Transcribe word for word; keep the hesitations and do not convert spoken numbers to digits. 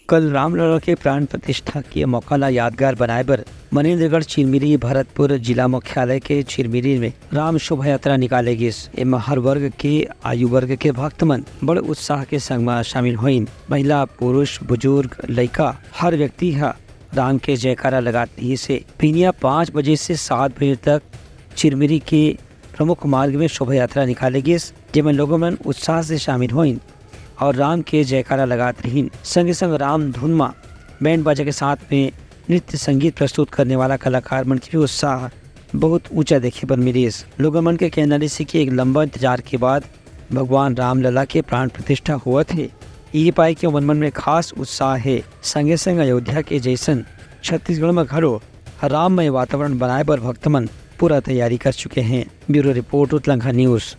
कल रामलला के प्राण प्रतिष्ठा के मौका ला यादगार बनाए बर मनेंद्रगढ़ चिरमिरी भरतपुर जिला मुख्यालय के चिरमिरी में राम शोभा यात्रा निकाले गिस। एमा हर वर्ग के आयु वर्ग के भक्त मन बड़ उत्साह के संग म शामिल होइन। महिला, पुरुष, बुजुर्ग, लइका, हर व्यक्ति ह राम के जयकारा लगात रहिस हे। बिहनिया पाँच बजे से सात बजे तक चिरमिरी के प्रमुख मार्ग में शोभा यात्रा निकाले गिस, जेमा लोगों मन उत्साह से शामिल होइन और राम के जयकारा लगात रहिन। संगे संग राम धुन मा बैंड बाजा के साथ में नृत्य संगीत प्रस्तुत करने वाला कलाकार मन के भी उत्साह बहुत ऊंचा देखे बर मिलिस। लोगों मन के कहना रिहिस कि एक लंबा इंतजार के बाद भगवान रामलला के प्राण प्रतिष्ठा होवत हे। ये पाए कि ओमन मन में खास उत्साह हे। संगे संग अयोध्या के जैसन छत्तीसगढ़ में घलो राममय वातावरण बनाए बर भक्त मन पूरा तैयारी कर चुके हैं। Bureau report, Utlangha news.